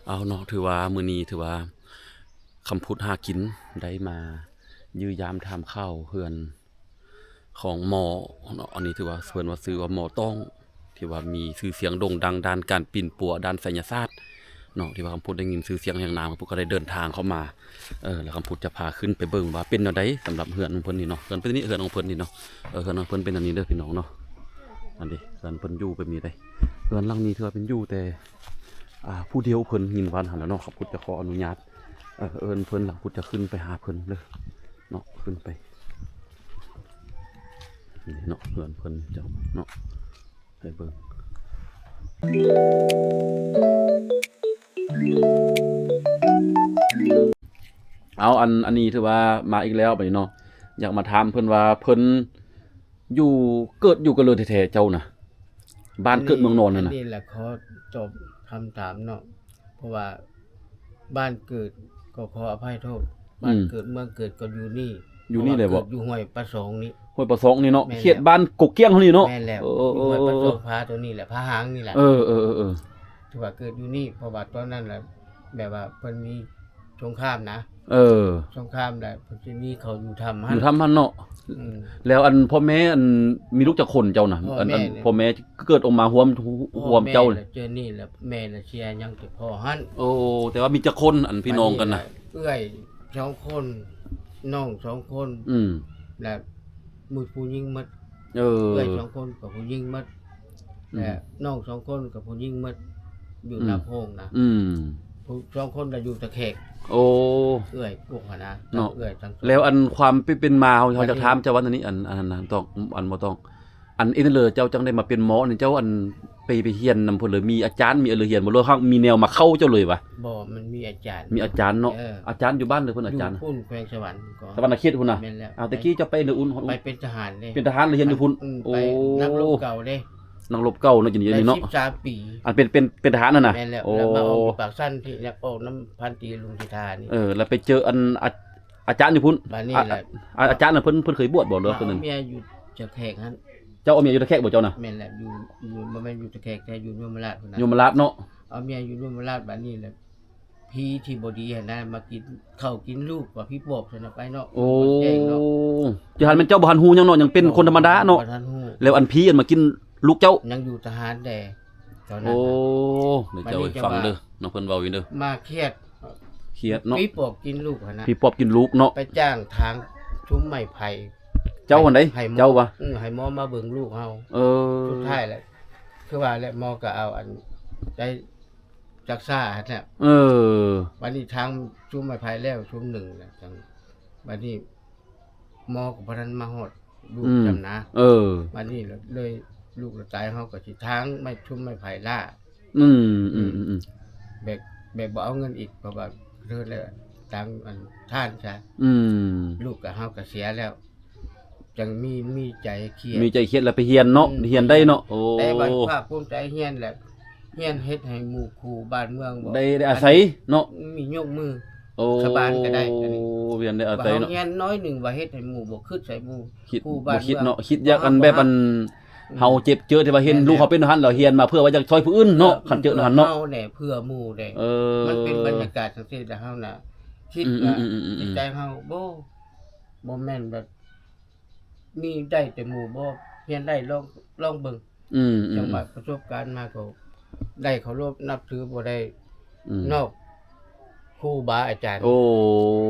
ເອົາເນາະ ຖືວ່າມື້ນີ້ຖືວ່າຄຳພຸດຫາກິນໄດ້ມາຢ້ຽມຢາມຖາມຂ່າວເຮືອນຂອງໝໍເນາະ. ອັນນີ້ຖືວ່າເພິ່ນວ່າຊື່ວ່າໝໍຕ້ອງ ທີ່ວ່າມີຊື່ສຽງໂດ່ງດັງດ້ານການປິ່ນປົວ ດ້ານໄສຍະສາດເນາະ ທີ່ວ່າຄຳພຸດໄດ້ຍິນຊື່ສຽງຮຽງນາມ ຄຳພຸດກໍໄດ້ເດີນທາງເຂົ້າມາ ເອີ ແລ້ວຄຳພຸດຈະພາຂຶ້ນໄປເບິ່ງວ່າເປັນແນວໃດສຳລັບເຮືອນຂອງເພິ່ນນີ້ເນາະ. ເຮືອນເປັນນີ້ ເຮືອນຂອງເພິ່ນນີ້ເນາະ ເອີ ເຮືອນຂອງເພິ່ນເປັນອັນນີ້ເດີພີ່ນ້ອງເນາະ. ອັນນີ້ເຮືອນເພິ່ນຢູ່ແບບນີ້ເດ້ ເຮືອນຫຼັງນີ້ຖືວ່າເປັນຢູ່ແຕ່ ອ່າ ຜູ້ດຽວ ເພິ່ນຍິນວ່າຫັ້ນແຫຼະເນາະ. ຄຳພຸດຈະຂໍອະນຸຍາດ ເອີ ເອີ້ນເພິ່ນ ແລ້ວຄຳພຸດຈະຂຶ້ນໄປຫາເພິ່ນເດີເນາະ ຂຶ້ນໄປ ນີ້ເນາະ ເຮືອນເພິ່ນເຈົ້າເນາະ ໃຫ້ເບິ່ງ. ເອົາ ອັນ ອັນນີ້ຖືວ່າມາອີກແລ້ວບາດນີ້ເນາະ. ຢາກມາຖາມເພິ່ນວ່າເພິ່ນຢູ່ ເກີດຢູ່ກັນເລີຍແທ້ໆ ເຈົ້ານະ ບ້ານເກີດເມືອງນອນນັ້ນນະ. ອັນນີ້ແຫຼະຂໍຕອບຄຳຖາມເນາະ ເພາະວ່າບ້ານເກີດ ກໍຂໍອະໄພໂທດ ບ້ານເກີດເມືອງເກີດກໍຢູ່ນີ້ ຢູ່ນີ້ແຫຼະບໍ? ຢູ່ຫ້ວຍປາສອງນີ້ ຫ້ວຍປາສອງນີ້ເນາະ ແມ່ນແລ້ວ ເຂດບ້ານກົກກ້ຽງເຮົານີ້ເນາະ. ແມ່ນແລ້ວ ເອີ ຢູ່ຫ້ວຍປາສອງ ເອີ ຜາຕົວນີ້ແຫຼະ ຜາຫາງນີ້ແຫຼະ. ເອີ ເອີ ເອີ ເອີ ຖືວ່າເກີດຢູ່ນີ້ ເພາະວ່າຕອນນັ້ນລະ ແບບວ່າເພິ່ນມີສົງຄາມນະ ເອີ ສົງຄາມແຫຼະ ເພິ່ນຊິໜີເຂົ້າຢູ່ຖ້ຳຫັ້ນ ຢູ່ຖ້ຳຫັ້ນເນາະ. ອືມ ແລ້ວອັນພໍ່ແມ່ອັນມີລູກຈັກຄົນເຈົ້ານະ? ອັນ ອັນພໍ່ແມ່ເກີດອອກມາຮ່ວມ ຮ່ວມເຈົ້າ ພໍ່ແມ່ລະເຈີນີ້ລະ ແມ່ລະເສຍຍັງແຕ່ພໍ່ຫັ້ນ. ໂອ້ ແຕ່ວ່າມີຈັກຄົນ ອັນພີ່ນ້ອງກັນນະ? ບາດນີ້ລະເອື້ອຍສອງຄົນ ນ້ອງສອງຄົນ ອືມ ແລະ ໝົດຜູ້ຍິງໝົດ. ເອີ ເອື້ອຍສອງຄົນກໍຜູ້ຍິງໝົດ ອືມ ແລະ ນ້ອງສອງຄົນກໍຜູ້ຍິງໝົດ ຢູ່ ອືມ ນາໂພງນະ. ອືມ ຜູ້ສອງຄົນລະຢູ່ຕະແຄກ. ໂອ້ ເອື້ອຍພວກຫັ້ນນະ ເນາະ ເອື້ອຍທັງສອງ. ແລ້ວອັນຄວາມເປັນ ເປັນມາ ເຮົາ ເຮົາຢາກຖາມເຈົ້າວ່າອັນນີ້ ອັນ ອັນນັ້ນຕ້ອງ ອັນບໍ່ຕ້ອງ ອັນເອເລີເຈົ້າຈັ່ງໄດ້ມາເປັນໝໍນີ້ ເຈົ້າອັນໄປ ໄປຮຽນນຳເພິ່ນເລີຍ ມີອາຈານ ມີເອີເລີຮຽນບໍ່ ຫຼືວ່າມີແນວມາເຂົ້າເຈົ້າເລີຍຫວາ? ບໍ່ ມັນມີອາຈານ ມີອາຈານເນາະ. ເອີ ອາຈານຢູ່ບ້ານເລີຍເພິ່ນ ອາຈານ ຢູ່ພຸ້ນແຂວງສະຫວັນ ສະຫວັນນະເຂດພຸ້ນນະ. ແມ່ນແລ້ວ ອາ ແຕ່ກີ້ເຈົ້າໄປເດີອຸ່ນ ໄປເປັນທະຫານເດ້ ເປັນທະຫານແລ້ວຮຽນຢູ່ພຸ້ນ. ອືມ ໂອ້ ໄປນັກລົບເກົ່າເດ້ ນັກລົບເກົ່າເນາະ ຢູ່ນີ້ເນາະ ໄດ້ສິບສາມປີ ອັນເປັນ ເປັນ ເປັນທະຫານຫັ້ນນະ. ແມ່ນແລ້ວ ໂອ້ ແລ້ວມາອອກຢູ່ປາກຊັນ ທີ່ແລ້ວອອກນຳພັນຕີລຸງສິທານີ້ ເອີ ແລ້ວໄປເຈີອັນ ອາ ອາຈານຢູ່ພຸ້ນ. ບາດນີ້ແຫຼະ ອາ ອາ ອາຈານນັ້ນເພິ່ນ ເພິ່ນເຄີຍບວດບໍ່ ຫຼືວ່າເພິ່ນ ເອົາເມຍຢູ່ຕະແຄກຫັ້ນ. ເຈົ້າເອົາເມຍຢູ່ຕະແຄກບໍ່ເຈົ້ານະ? ແມ່ນແຫຼະ ຢູ່ ຢູ່ ບໍ່ແມ່ນຢູ່ຕະແຄກ ແຕ່ຢູ່ຍົມມະລາດພຸ້ນນະ ຍົມມະລາດເນາະ. ເອົາເມຍຢູ່ຍົມມະລາດ ບາດນີ້ແຫຼະ ຜີທີ່ບໍ່ດີຫັ້ນນະ ມາກິນເຂົ້າກິນລູກ ວ່າຜີປອບຊັ້ນນະໄປເນາະ. ໂອ້ ຈັ່ງຫັ້ນແມ່ນເຈົ້າບໍ່ທັນຮູ້ຫຍັງເນາະ ຍັງເປັນຄົນທຳມະດາເນາະ. ບໍ່ທັນຮູ້ ແລ້ວອັນຜີອັນມາກິນລູກເຈົ້າ ຍັງຢູ່ທະຫານແດ່ຕອນນັ້ນ. ໂອ້ ນະ ເຈົ້າເອີຍ ບາດນີ້ ຟັງເດີ ນ້ອງເພິ່ນເວົ້າຢູ່ເດີ ມາຄຽດ ຄຽດເນາະ ຜີປອບກິນລູກຫັ້ນນະ ຜີປອບກິນລູກເນາະ. ໄປຈ້າງຖາງຊຸມໄມ້ໄຜ່ ເຈົ້າຫັ້ນໃດ ໃຫ້ໝໍ ເຈົ້າຫວາ? ອືມ ໃຫ້ໝໍມາເບິ່ງລູກເຮົາ. ເອີ ສຸດທ້າຍແຫຼະ ຄືວ່າແຫຼະ ໝໍກໍເອົາອັນໄດ້ ຈັກສາຫັ້ນແຫຼະ. ເອີ ບາດນີ້ທາງຊຸມໄມ້ໄຜ່ແລ້ວຊຸມໜຶ່ງແຫຼະ ຈັ່ງ ບາດນີ້ໝໍກໍບໍ່ທັນມາຮອດລູກ ອືມ ຊ້ຳນະ. ເອີ ບາດນີ້ເລີຍ ລູກລະຕາຍ ເຮົາກໍຊິຖາງໄມ້ ຊຸມໄມ້ໄຜ່ລ້າ. ອືມ ອືມ ອືມ ອືມ ແບບ ແບບບໍ່ເອົາເງິນອີກ ເພາະວ່າເດີນແລ້ວ ຕາງອັນທານຊະ. ອືມ ລູກກໍ ເຮົາກໍເສຍແລ້ວ ຈັ່ງມີ ມີໃຈຄຽດ ມີໃຈຄຽດແລ້ວໄປຮຽນເນາະ. ອືມ ຮຽນໄດ້ເນາະ. ໂອ້ ແຕ່ວ່າພາກພູມໃຈຮຽນແຫຼະ ຮຽນເຮັດໃຫ້ໝູ່ຄູ່ບ້ານເມືອງບໍ່ ໄດ້ ໄດ້ອາໄສເນາະ ມີຍົກມື. ໂອ້ ສະບານກໍໄດ້ອັນນີ້ ຮຽນໄດ້ອາໄສເນາະ ວ່າເຮົາຮຽນໜ້ອຍໜຶ່ງ ວ່າເຮັດໃຫ້ໝູ່ບໍ່ຄິດໃສ່ໝູ່ ຄິດ ຄູ່ ບໍ່ ບ້ານເມືອງ ບໍ່ຄິດເນາະ ຄິດຢາກອັນແບບອັນ ອືມ ເຮົາເຈັບເຈີທີ່ວ່າເຫັນ ແມ່ນແລ້ວ ລູກເຮົາເປັນຫັ້ນ ແລ້ວຮຽນມາເພື່ອວ່າຢາກຊ່ອຍຜູ້ອື່ນເນາະ. ເອີ ຄັນເຈີອັນຫັ້ນເນາະ ເພື່ອເຮົາແດ່ ເພື່ອໝູ່ແດ່. ເອີ ມັນເປັນບັນຍາກາດຈັ່ງຊີ້ແລ້ວ ເຮົານະ ອືມ ຄິດວ່າ ອືມ ອືມ ອືມ ຈິດໃຈເຮົາ ບໍ່ ບໍ່ແມ່ນແບບ ມີໄດ້ແຕ່ໝູ່ບໍ່ຮຽນໄດ້ ລອງ ລອງເບິ່ງ. ອືມ ອືມ ຈັ່ງວ່າປະສົບການມາກໍໄດ້ເຄົາລົບນັບຖື ບໍ່ໄດ້ ອືມ ນອກຄູບາອາຈານ. ໂອ້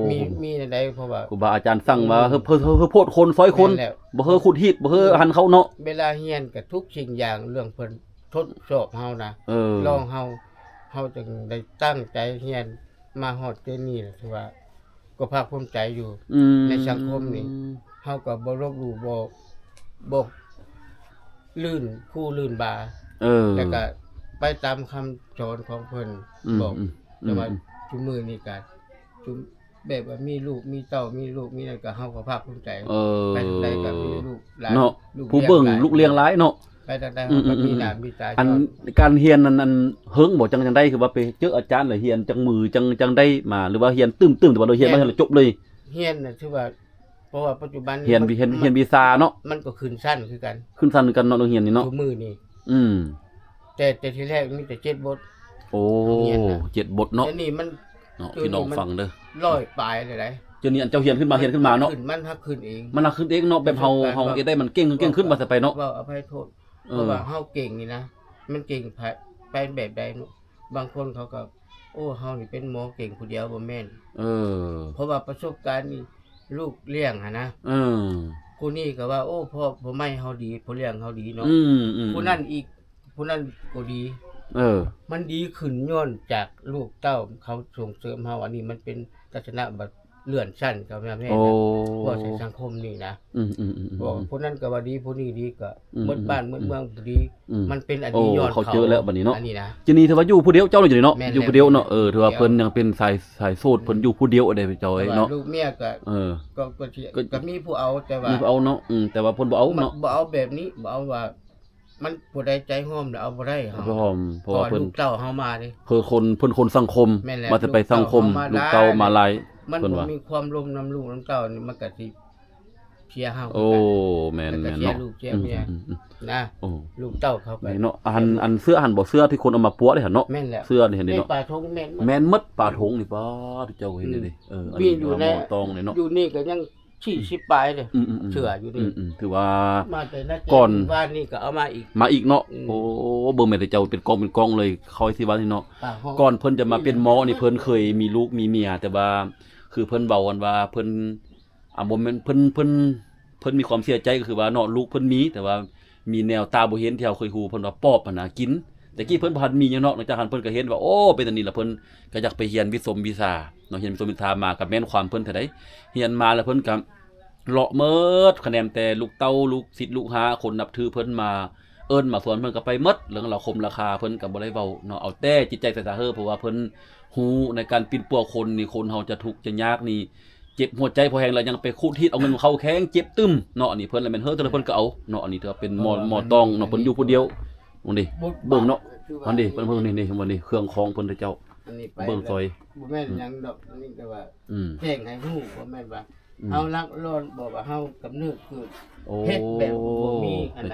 ມີ ມີແນວໃດ ເພາະວ່າຄູບາອາຈານສັ່ງວ່າ ອືມ ເຮີ ເຮີ ເຮີໂພດຄົນ ຊອຍຄົນ ແມ່ນແລ້ວ ບໍ່ເຮີຂຸດຮີດ ບໍ່ເຮີ ອືມ ຫັນເຂົາເນາະ. ເວລາຮຽນກໍທຸກສິ່ງຢ່າງ ເລື່ອງເພິ່ນທົດສອບເຮົານະ ເອີ ລອງເຮົາ ເຮົາຈຶ່ງໄດ້ຕັ້ງໃຈຮຽນ ມາຮອດຈຸດນີ້ແຫຼະ ຖືວ່າກໍພາກພູມໃຈຢູ່ ອືມ ໃນສັງຄົມນີ້ ເຮົາກໍບໍ່ລົບຫຼູ່ ບໍ່ ບໍ່ລື່ນຄູລື່ນບາ ເອີ ແລ້ວກໍໄປຕາມຄຳສອນຂອງເພິ່ນ ອືມ ບອກ ອືມ ແຕ່ວ່າ ອືມ ຊຸມມື້ນີ້ກໍ ຊຸມ ແບບວ່າມີລູກມີເຕົ້າ ມີລູກມີນັ້ນ ກໍເຮົາກໍພາກພູມໃຈ ເອີ ໄປທາງໃດກໍມີລູກຫຼານເນາະ ຜູ້ເບິ່ງລູກລ້ຽງຫຼາຍເນາະ. ໄປທາງໃດເຮົາກໍມີໜ້າມີຕາ ອືມ ອັນການຮຽນນັ້ນ ອັນເຫິງບໍ່ ຈັ່ງ ຈັ່ງໃດ ຄືວ່າໄປເຈີອາຈານແລ້ວຮຽນຈັກມື້ ຈັ່ງ ຈັ່ງໄດ້ມາ ຫຼືວ່າຮຽນຕື່ມໆ ແຕ່ວ່າເຮົາຮຽນມາແລ້ວຈົບເລີຍ? ຮຽນນະ ຖືວ່າ ເພາະວ່າປັດຈຸບັນ ຮຽນ ຮຽນ ຮຽນວິຊາເນາະ ມັນກໍຂຶ້ນຊັ້ນຄືກັນ ຂຶ້ນຊັ້ນຄືກັນເນາະ ໂຮງຮຽນນີ້ເນາະ ຊຸມມື້ນີ້ ອືມ ແຕ່ ແຕ່ທີແລກມີແຕ່ເຈັດບົດ ໂອ້ ໂຮງຮຽນນະ ເຈັດບົດເນາະ ດຽວນີ້ມັນ ເນາະ ພີ່ນ້ອງຟັງເດີ ຮ້ອຍປາຍເລີຍໃດ໋. ດຽວນີ້ອັນເຈົ້າຮຽນຂຶ້ນມາ ຮຽນຂຶ້ນມາເນາະ ມັນຂຶ້ນ ມັນຮັກຂຶ້ນເອງ ມັນຮັກຂຶ້ນເອງເນາະ ແບບເຮົາ ປະສົບການ ເຮົາເຮັດໄດ້ ມັນເກັ່ງ ເກັ່ງຂຶ້ນວ່າຊະໄປເນາະ ເວົ້າອະໄພໂທດ ເອີ ເພາະວ່າເຮົາເກັ່ງນີ້ນະ ມັນເກັ່ງໄປ ໄປແບບໃດເນາະ ບາງຄົນເຂົາກໍ ໂອ້ ເຮົານີ້ເປັນໝໍເກັ່ງຜູ້ດຽວ ບໍ່ແມ່ນ ເອີ ເພາະວ່າປະສົບການນີ້ ລູກລ້ຽງຫັ້ນນະ ເອີ ຜູ້ນີ້ກໍວ່າ ໂອ້ ພໍ່ ພໍ່ໃໝ່ເຮົາດີ ພໍ່ລ້ຽງເຮົາດີເນາະ ອືມໆໆ ຜູ້ນັ້ນອີກ ຜູ້ນັ້ນກໍດີ ເອີ ມັນດີຂຶ້ນຍ້ອນຈາກລູກເຕົ້າເຂົາສົ່ງເສີມເຮົາ ອັນນີ້ມັນເປັນລັກສະນະແບບເລື່ອນຊັ້ນກັນແມ່ນ ໂອ້ ນະ ເວົ້າໃສ່ສັງຄົມນີ້ນະ ອືມໆໆໆ ເວົ້າຜູ້ນັ້ນກໍວ່າດີ ຜູ້ນີ້ດີ ກໍ ອືມໆໆ ໝົດບ້ານໝົດເມືອງບໍ່ດີ ອືມ ມັນເປັນອັນ ໂອ້ ນີ້ຍ້ອນ ເຂົາເຈີແລ້ວບັດນີ້ເນາະ ອັນນີ້ນະ ຈີນີ້ຖືວ່າຢູ່ຜູ້ດຽວ ເຈົ້າຢູ່ນີ້ເນາະ ແມ່ນແລ້ວ ຢູ່ຜູ້ດຽວເນາະ ເອີ ຖືວ່າເພິ່ນຍັງເປັນສາຍ ສາຍໂສດ ເພິ່ນຢູ່ຜູ້ດຽວໄດ້ເຈົ້າເອີຍເນາະ ແມ່ນແລ້ວ ລູກເມຍກໍ ເອີ ກໍ ກໍຊິ ກໍ ກໍມີຜູ້ເອົາ ແຕ່ວ່າ ມີຜູ້ເອົາເນາະ ອືມ ແຕ່ວ່າເພິ່ນບໍ່ເອົາເນາະ ບໍ່ເອົາແບບນີ້ ບໍ່ເອົາວ່າ ມັນຜູ້ໃດໃຈຮ້ອນແລ້ວເອົາບໍ່ໄດ້ ເຮົາ ເຮົາ ເພາະວ່າເພິ່ນ ເພາະວ່າລູກເຕົ້າເຮົາມາເດ້ ເພິ່ນຄົນ ເພິ່ນຄົນສັງຄົມ ແມ່ນແລ້ວ ມາແຕ່ໄປສັງຄົມ ລູກເຕົ້າມາຫຼາຍ ລູກເຕົ້າເຮົາມາຫຼາຍ ເພິ່ນວ່າ ມັນບໍ່ມີຄວາມລົມນຳລູກນຳເຕົ້ານີ້ ມັນກໍຊິເສຍເຮົາ ໂອ້ ຄືກັນ ແມ່ນໆ ກໍເນາະ ເສຍລູກເສຍເມຍ ອືມໆໆ ນະ ໂອ້ ລູກເຕົ້າເຂົາກໍ ນີ້ເນາະ ອັນ ອັນເສື້ອຫັ້ນບໍ່ ເສື້ອທີ່ຄົນເອົາມາປົວເດ້ຫັ້ນເນາະ ແມ່ນແລ້ວ ເສື້ອນີ້ຫັ້ນນີ້ເນາະ ເປັນຜ້າຖົງແມ່ນໝົດ ແມ່ນໝົດຜ້າຖົງນີ້ ປ້າດ ເຈົ້າເຫັນ ອືມ ນີ້ ເອີ ອັນນີ້ມີຢູ່ໃນໝໍຕອງນີ້ເນາະ ຢູ່ນີ້ກໍຍັງ ສີ່ສິບປາຍເດ້ ອືມໆໆ ເຊື່ອຢູ່ນີ້ ອືມໆ ຖືວ່າ ມາແຕ່ນະ ກ່ອນ ວານນີ້ກໍເອົາມາອີກ ມາອີກເນາະ ອືມ ໂອ້ ເບິ່ງແມ່ນແຕ່ເຈົ້າເປັນກອງເປັນກອງເລີຍ ຂ້ອຍຊິວ່ານີ້ເນາະ ປ້າຮອດ ກ່ອນເພິ່ນຈະມາເປັນໝໍນີ້ ເພິ່ນເຄີຍມີລູກມີເມຍ ແຕ່ວ່າຄືເພິ່ນເວົ້າອັນວ່າເພິ່ນ ອ່າ ບໍ່ແມ່ນເພິ່ນ ເພິ່ນ ເພິ່ນມີຄວາມເສຍໃຈ ກໍຄືວ່າເນາະ ລູກເພິ່ນມີ ແຕ່ວ່າມີແນວຕາບໍ່ເຫັນ ທີ່ເຮົາເຄີຍຮູ້ ເພິ່ນວ່າປອບຫັ້ນນະກິນ ແຕ່ກີ້ເພິ່ນບໍ່ທັນມີຫຍັງເນາະ ຫຼັງຈາກຫັ້ນເພິ່ນກໍເຫັນວ່າ ໂອ້ ເປັນອັນນີ້ລະ ເພິ່ນກໍຢາກໄປຮຽນວິສົມວິຊາເນາະ ຮຽນວິສົມວິຊາມາກໍແມ່ນຄວາມເພິ່ນເທົ່າໃດ ຮຽນມາແລ້ວເພິ່ນກໍເລາະໝົດ ຄະແນນແຕ່ລູກເຕົ້າ ລູກສິດລູກຫາ ຄົນນັບຖືເພິ່ນມາເອີ້ນມາຊວນ ເພິ່ນກໍໄປໝົດ ເລື່ອງລາຄົມລາຄາເພິ່ນກໍບໍ່ໄດ້ເວົ້າເນາະ ເອົາແຕ່ຈິດໃຈໃສ່ສາເຮີ ເພາະວ່າເພິ່ນຮູ້ໃນການປິ່ນປົວຄົນນີ້ ຄົນເຮົາຈະທຸກຈະຍາກນີ້ ເຈັບຫົວໃຈພໍແຮງແລ້ວ ຍັງໄປຂູດຮີດເອົາເງິນຂອງເຂົາແຮງເຈັບຕື່ມເນາະ ອັນນີ້ເພິ່ນລະແມ່ນເຮີ ເທື່ອລະເພິ່ນກໍເອົາເນາະ ອັນນີ້ຖືວ່າເປັນໝໍ ໝໍຕອງເນາະ ເພິ່ນຢູ່ຜູ້ດຽວ ເບິ່ງເນາະ ອັນນີ້ເພິ່ນ ເບິ່ງນີ້ ນີ້ ເບິ່ງນີ້ ເຄື່ອງຂອງເພິ່ນເດີເຈົ້າ ອັນນີ້ໄປ ເບິ່ງຊອຍ ບໍ່ແມ່ນຫຍັງດອກ ນີ້ແຕ່ວ່າ ອືມ ແຈ້ງໃຫ້ຮູ້ ບໍ່ແມ່ນວ່າ ອືມ ເຮົາລັກລອນ ບອກວ່າເຮົາກຳເນີດເກີດ ໂອ້ ເຮັດແບບບໍ່ມີ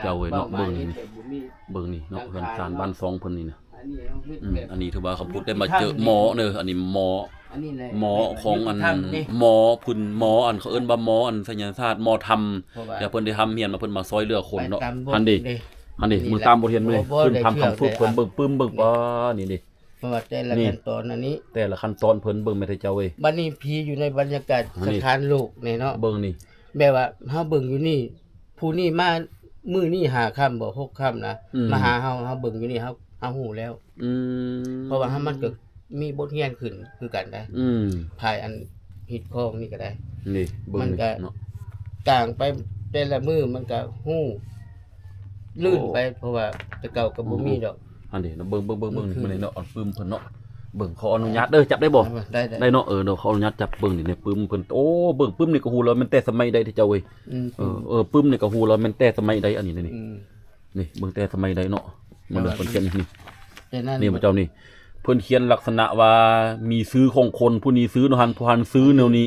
ເຈົ້າເອີຍເນາະ ເບິ່ງນີ້ ເຮັດແບບບໍ່ມີ ເບິ່ງນີ້ເນາະ ສັງຂານ ເຮືອນຊານ ເນາະ ບ້ານຊ່ອງເພິ່ນນີ້ນະ ອັນນີ້ເຮົາເຮັດ ອືມ ແບບ ອັນນີ້ຖືວ່າເຂົາພຸດໄດ້ມາເຈີໝໍເດີ ອັນນີ້ໝໍ ອັນນີ້ແຫຼະ ໝໍຂອງອັນ ໝໍພື້ນ ໝໍອັນເຂົາເອີ້ນວ່າໝໍອັນໄສຍະສາດ ໝໍທຳ ເພາະວ່າ ແຕ່ເພິ່ນໄດ້ຮ່ຳຮຽນມາ ເພິ່ນມາຊ່ອຍເຫຼືອຄົນເນາະ ຫັ້ນເດ ຫັ້ນເດ ມືຕາມບົດຮຽນ ມືພື້ນຖານຄຳສຸດ ເພິ່ນເບິ່ງປຶ້ມ ເບິ່ງ ປ້າ ນີ້ເດ ເພາະວ່າແຕ່ລະຂັ້ນຕອນອັນນີ້ ແຕ່ລະຂັ້ນຕອນເພິ່ນເບິ່ງແມ່ນແທ້ເຈົ້າເອີຍ ບັດນີ້ຜີຢູ່ໃນບັນຍາກາດສະຖານໂລກນີ້ເນາະ ເບິ່ງນີ້ ແບບວ່າເຮົາເບິ່ງຢູ່ນີ້ ຜູ້ນີ້ມາມື້ນີ້ຫ້າຄ່ຳບໍ ຫົກຄ່ຳນະ ອືມ ມາຫາເຮົາ ເຮົາເບິ່ງຢູ່ນີ້ ເຮົາ ເຮົາຮູ້ແລ້ວ ອືມ ເພາະວ່າເຮົາ ມັນກໍມີບົດຮຽນຂຶ້ນຄືກັນໄດ໋ ອືມ ພາຍອັນຮີດຄອງນີ້ກໍໄດ້ ນີ້ເບິ່ງ ມັນກໍ ນີ້ເນາະ ຕ່າງໄປແຕ່ລະມື້ ມັນກໍຮູ້ລື່ນໄປ ໂອ້ ເພາະວ່າແຕ່ເກົ່າກໍບໍ່ມີດອກ ອັນນີ້ເນາະ ເບິ່ງ ເບິ່ງ ເບິ່ງ ເບິ່ງ ນີ້ເນາະ ເອົາປຶ້ມເພິ່ນເນາະ ເບິ່ງ ຂໍອະນຸຍາດເດີ ຈັບໄດ້ບໍ່? ໄດ້ ໄດ້ເນາະ ເອີ ເນາະ ຂໍອະນຸຍາດຈັບເບິ່ງນີ້ ໃນປຶ້ມເພິ່ນ ໂອ້ ເບິ່ງປຶ້ມນີ້ກໍຮູ້ແລ້ວແມ່ນແຕ່ສະໄໝໃດເດ້ເຈົ້າເອີຍ ອືມ ເອີ ເອີ ປຶ້ມນີ້ກໍຮູ້ແລ້ວແມ່ນແຕ່ສະໄໝໃດ ອັນນີ້ ນີ້ ອືມ ນີ້ເບິ່ງແຕ່ສະໄໝໃດເນາະ ມັນເບິ່ງເພິ່ນຂຽນນີ້ ແຕ່ນັ້ນ ນີ້ບໍ່ເຈົ້ານີ້ ເພິ່ນຂຽນລັກສະນະວ່າມີຊື່ຂອງຄົນ ຜູ້ນີ້ຊື່ແນວຫັ້ນ ຜູ້ຫັ້ນຊື່ແນວນີ້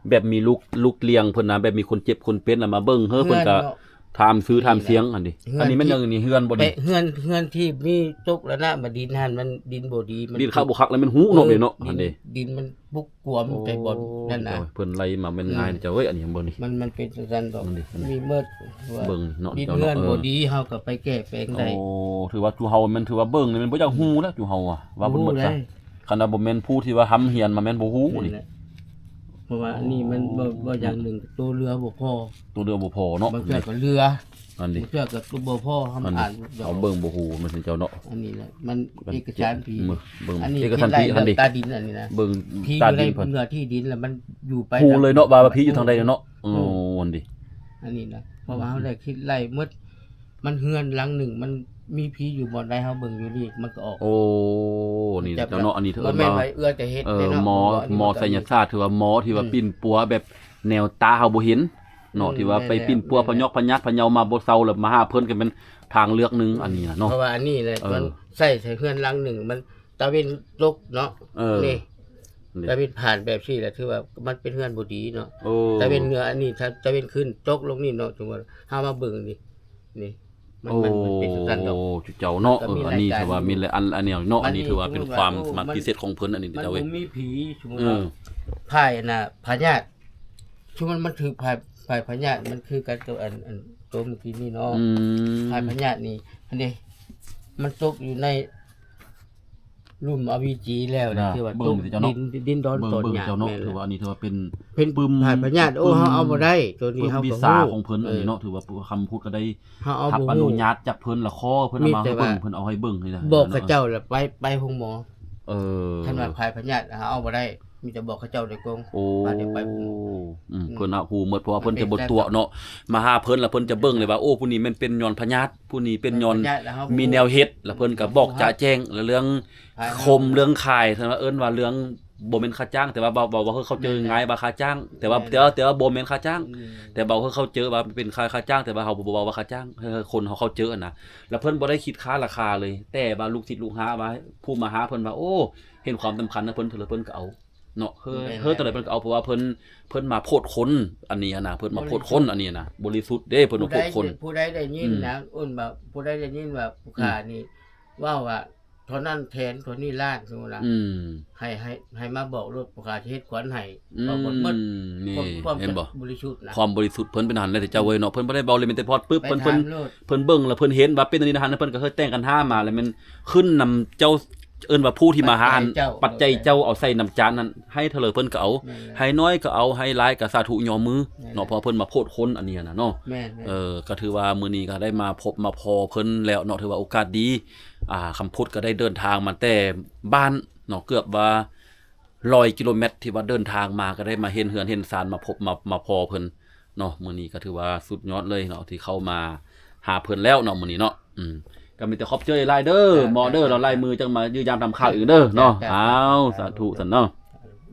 ແບບມີລູກ ລູກລ້ຽງເພິ່ນນະ ແບບມີຄົນເຈັບຄົນເປັນນະ ມາເບິ່ງເຮີ ເພິ່ນກໍ ເຮືອນເນາະ ຖາມຊື່ຖາມສຽງຫັ້ນເດ ເຮືອນ ອັນນີ້ແມ່ນຫຍັງນີ້ ເຮືອນບໍ່ນີ້ ເຮືອນ ເຮືອນທີ່ມີຕົກລະນະ ມາດິນຫັ້ນ ມັນດິນບໍ່ດີ ມັນດິນຄັກບໍ່ຄັກແລ້ວແມ່ນຮູ້ເນາະ ເອີ ນີ້ເນາະ ດິນ ອັນເດ ດິນມັນບຸກກວມ ໂອ້ ແຕ່ບໍ່ນັ້ນນະ ເພິ່ນໄລ່ມາແມ່ນງ່າຍເຈົ້າເອີຍ ອັນນີ້ເບິ່ງນີ້ ມັນ ມັນເປັນຈັ່ງຊັ້ນດອກ ອັນນີ້ ມີໝົດ ເບິ່ງເນາະ ດິນເຮືອນບໍ່ດີ ເຮົາກໍໄປແກ້ແປງໄດ້ ໂອ້ ຖືວ່າຈຸເຮົາແມ່ນ ຖືວ່າເບິ່ງນີ້ແມ່ນບໍ່ຢາກຮູ້ແລ້ວ ຈຸເຮົາອະ ວ່າເບິ່ງໝົດຊະ ຄັນວ່າບໍ່ແມ່ນຜູ້ທີ່ວ່າຮ່ຳຮຽນມາແມ່ນບໍ່ຮູ້ນີ້ ເພາະວ່າອັນນີ້ມັນບໍ່ ບໍ່ຢ່າງໜຶ່ງ ໂຕເຮືອບໍ່ພໍ ໂຕເຮືອບໍ່ພໍເນາະ ບາງເທື່ອກໍເຮືອ ອັນນີ້ ບາງເທື່ອກໍບໍ່ພໍ ເຮົາອ່ານ ເຮົາເບິ່ງບໍ່ຮູ້ ມັນເປັນເຈົ້າເນາະ ອັນນີ້ແຫຼະ ມັນເອກະສານຜີ ເບິ່ງ ອັນນີ້ເອກະສານຜີຫັ້ນເດ ຕາດິນອັນນີ້ນະ ເບິ່ງ ຜີຢູ່ໃນເນື້ອທີ່ດິນ ແລ້ວມັນຢູ່ໄປ ຮູ້ເລີຍເນາະ ວ່າຜີຢູ່ທາງໃດເນາະ ໂອ້ ອັນນີ້ ອັນນີ້ນະ ເພາະວ່າເຮົາໄດ້ຄິດໄລ່ໝົດ ມັນເຮືອນຫຼັງໜຶ່ງ ມັນມີຜີຢູ່ບ່ອນໃດ ເຮົາເບິ່ງຢູ່ນີ້ ມັນກໍອອກ ໂອ້ ນີ້ເຈົ້າເນາະ ອັນນີ້ຖືວ່າ ບໍ່ແມ່ນວ່າເອື້ອຍຈະເຮັດເດ້ເນາະ ໝໍ ໝໍໄສຍະສາດ ຖືວ່າໝໍທີ່ວ່າປິ່ນປົວແບບ ແນວຕາເຮົາບໍ່ເຫັນເນາະ ອືມ ທີ່ວ່າໄປປິ່ນປົວພະຍອກພະຍາດພະເຍົາມາບໍ່ເຊົາ ແລ້ວມາຫາເພິ່ນກໍແມ່ນທາງເລືອກໜຶ່ງ ອືມ ອັນນີ້ນະເນາະ ເພາະວ່າອັນນີ້ແຫຼະ ເອີ ມັນໃຊ້ໃສ່ເຮືອນຫຼັງໜຶ່ງ ມັນຕາເວັນຕົກເນາະ ເອີ ນີ້ ຕາເວັນຜ່ານແບບຊີ້ແຫຼະ ຖືວ່າມັນເປັນເຮືອນບໍ່ດີເນາະ ໂອ້ ຕາເວັນເໜືອອັນນີ້ ຖ້າຕາເວັນຂຶ້ນຕົກລົງນີ້ເນາະ ສົມມຸດເຮົາມາເບິ່ງນີ້ ນີ້ ມັນ ໂອ້ ມັນ ມັນເປັນຈັ່ງຊັ້ນດອກ ຈຸເຈົ້າເນາະ. ເອີ ອັນນີ້ຖືວ່າມີຫຼາຍອັນ ອັນແນວເນາະ ອັນນີ້ຖືວ່າເປັນຄວາມສາມາດພິເສດຂອງເພິ່ນ ອັນນີ້ເຈົ້າເອີຍ. ມັນບໍ່ມີຜີ ສົມມຸດວ່າ ເອີ ພາຍອັນນ່າ ພະຍາດ ຄືມັນ ມັນຖືພາຍ ພາຍພະຍາດ ມັນຄືກັນກັບອັນ ອັນໂຕເມື່ອກີ້ນີ້ເນາະ. ອືມ ພາຍພະຍາດນີ້ ອັນນີ້ ມັນຕົກຢູ່ໃນ ລຸ່ມອະວິຈີແລ້ວນະ ນະ ຖືວ່າຕົກດິນ ດິນດອນຕອນຫຍ້າ. ເບິ່ງເຈົ້າເນາະ ແມ່ນ ຖືວ່າອັນນີ້ຖືວ່າເປັນ ເປັນ ປຶ້ມ ພາຍພະຍາດ. ໂອ້ ເຮົາເອົາບໍ່ໄດ້ ໂຕນີ້ເຮົາບໍ່ຮູ້ ວິຊາຂອງເພິ່ນ ເອີ ອັນນີ້ເນາະ ຖືວ່າຄຳພຸດກໍໄດ້ ເຮົາເອົາບໍ່ຮູ້ ຮັບອະນຸຍາດຈາກເພິ່ນ ລະຂໍເພິ່ນເອົາມາໃຫ້ເບິ່ງ ເພິ່ນເອົາໃຫ້ເບິ່ງນີ້ນະ ບອກເຂົາເຈົ້າລະໄປ ໄປໂຮງໝໍ. ເອີ ຄັນວ່າພາຍພະຍາດ ເຮົາເອົາບໍ່ໄດ້ ມີແຕ່ບອກເຂົາເຈົ້າໂດຍກົງ ໂອ້ ວ່າໄດ້ໄປ ອືມ ອືມ ເພິ່ນຮັບຮູ້ໝົດ ເພາະວ່າເພິ່ນຈະບໍ່ຕົວະເນາະ ມາຫາເພິ່ນລະເພິ່ນຈະເບິ່ງເລີຍວ່າ ໂອ້ ຜູ້ນີ້ແມ່ນເປັນຍ້ອນພະຍາດ ຜູ້ນີ້ເປັນຍ້ອນ ພະຍາດລະເຮົາ ມີແນວເຮັດ ລະເພິ່ນກໍບອກຈະແຈ້ງ ລະເລື່ອງ ພາຍເຮົາ ຄົມເລື່ອງຂາຍ ເອີ້ນວ່າເລື່ອງ ບໍ່ແມ່ນຄ່າຈ້າງ ແຕ່ວ່າເວົ້າ ເວົ້າ ເວົ້າໃຫ້ເຂົ້າໃຈງ່າຍວ່າຄ່າຈ້າງ ແຕ່ວ່າ ແຕ່ວ່າ ແຕ່ວ່າບໍ່ແມ່ນຄ່າຈ້າງ ອືມ ແຕ່ເວົ້າໃຫ້ເຂົ້າໃຈວ່າເປັນຄ່າ ຄ່າຈ້າງ ແຕ່ວ່າເຮົາບໍ່ເວົ້າວ່າຄ່າຈ້າງ ໃຫ້ຄົນເຮົາເຂົ້າໃຈຫັ້ນນະ. ລະເພິ່ນບໍ່ໄດ້ຄິດຄ່າລາຄາເລີຍ ແຕ່ວ່າລູກສິດລູກຫາວ່າ ຜູ້ມາຫາເພິ່ນວ່າ ໂອ້ ເຫັນຄວາມສຳຄັນນະເພິ່ນ ເທື່ອລະເພິ່ນກໍເອົາເນາະ ເຮີ ແມ່ນ ເຮີ ເທື່ອລະເພິ່ນກໍເອົາ ເພາະວ່າເພິ່ນ ເພິ່ນມາໂພດຄົນອັນນີ້ຫັ້ນນະ ເພິ່ນມາໂພດຄົນອັນນີ້ຫັ້ນນະ ບໍລິສຸດເດ້ ເພິ່ນມາໂພດຄົນ. ຜູ້ໃດ ຜູ້ໃດໄດ້ຍິນນະ ອືມ ອຸ່ນວ່າ ຜູ້ໃດໄດ້ຍິນວ່າຜູ້ຂ້ານີ້ ອືມ ເວົ້າວ່າ ເທົ່ານັ້ນແສນ ເທົ່ານີ້ລ້ານ ສົມມຸດນະ ອືມ ໃຫ້ ໃຫ້ ໃຫ້ມາບອກໂລດ ຜູ້ຂ້າຊິເຮັດຂວັນໃຫ້ ອືມ ບອກໝົດ ນີ້ ຄວາມ ຄວາມ ເຫັນບໍ່ ບໍລິສຸດນະ ຄວາມບໍລິສຸດເພິ່ນເປັນຫັ້ນແຫຼະ ເຈົ້າເອີຍເນາະ. ເພິ່ນບໍ່ໄດ້ເວົ້າເລີຍ ມີແຕ່ພອດປຶບ ເພິ່ນ ເພິ່ນ ເພິ່ນເບິ່ງແລ້ວເພິ່ນເຫັນວ່າເປັນອັນນີ້ຫັ້ນ ເພິ່ນກໍເຄີຍແຕ່ງຄັນຫ້າມາ ແລ້ວແມ່ນຂຶ້ນນຳເຈົ້າ ເອີ້ນວ່າຜູ້ທີ່ມາຫາຫັ້ນ ປັດໄຈເຈົ້າ ປັດໄຈເຈົ້າເອົາໃສ່ນຳຈານຫັ້ນ ໃຫ້ເທົ່າໃດເພິ່ນກໍເອົາ ແມ່ນແລ້ວ ໃຫ້ນ້ອຍກໍເອົາ ໃຫ້ຫຼາຍກໍສາທຸຍອມມື ແມ່ນແລ້ວ ເນາະ ເພາະເພິ່ນມາໂພດຄົນອັນນີ້ຫັ້ນນະເນາະ. ແມ່ນໆ ເອີ ກໍຖືວ່າມື້ນີ້ກໍໄດ້ມາພົບມາພໍ້ເພິ່ນແລ້ວເນາະ ຖືວ່າໂອກາດດີ ອ່າ ຄຳພຸດກໍໄດ້ເດີນທາງມາແຕ່ບ້ານເນາະ ເກືອບວ່າຮ້ອຍກິໂລແມັດ ທີ່ວ່າເດີນທາງມາ ກໍໄດ້ມາເຫັນເຮືອນເຫັນຊານ ມາພົບມາ ມາພໍ້ເພິ່ນເນາະ. ມື້ນີ້ກໍຖືວ່າສຸດຍອດເລີຍເນາະ ທີ່ເຂົ້າມາຫາເພິ່ນແລ້ວເນາະ ມື້ນີ້ເນາະ. ອືມ ກໍມີແຕ່ຂອບໃຈຫຼາຍເດີ ເຈົ້າ ໝໍເດີ ເຈົ້າ ລະລາຍມືຈັ່ງມາຢ້ຽມຢາມທຳຂ່າວອີກເດີເນາະ. ເຈົ້າ ເຈົ້າ ອ້າວ ສາທຸຊັ້ນເນາະ.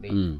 ດີ ອືມ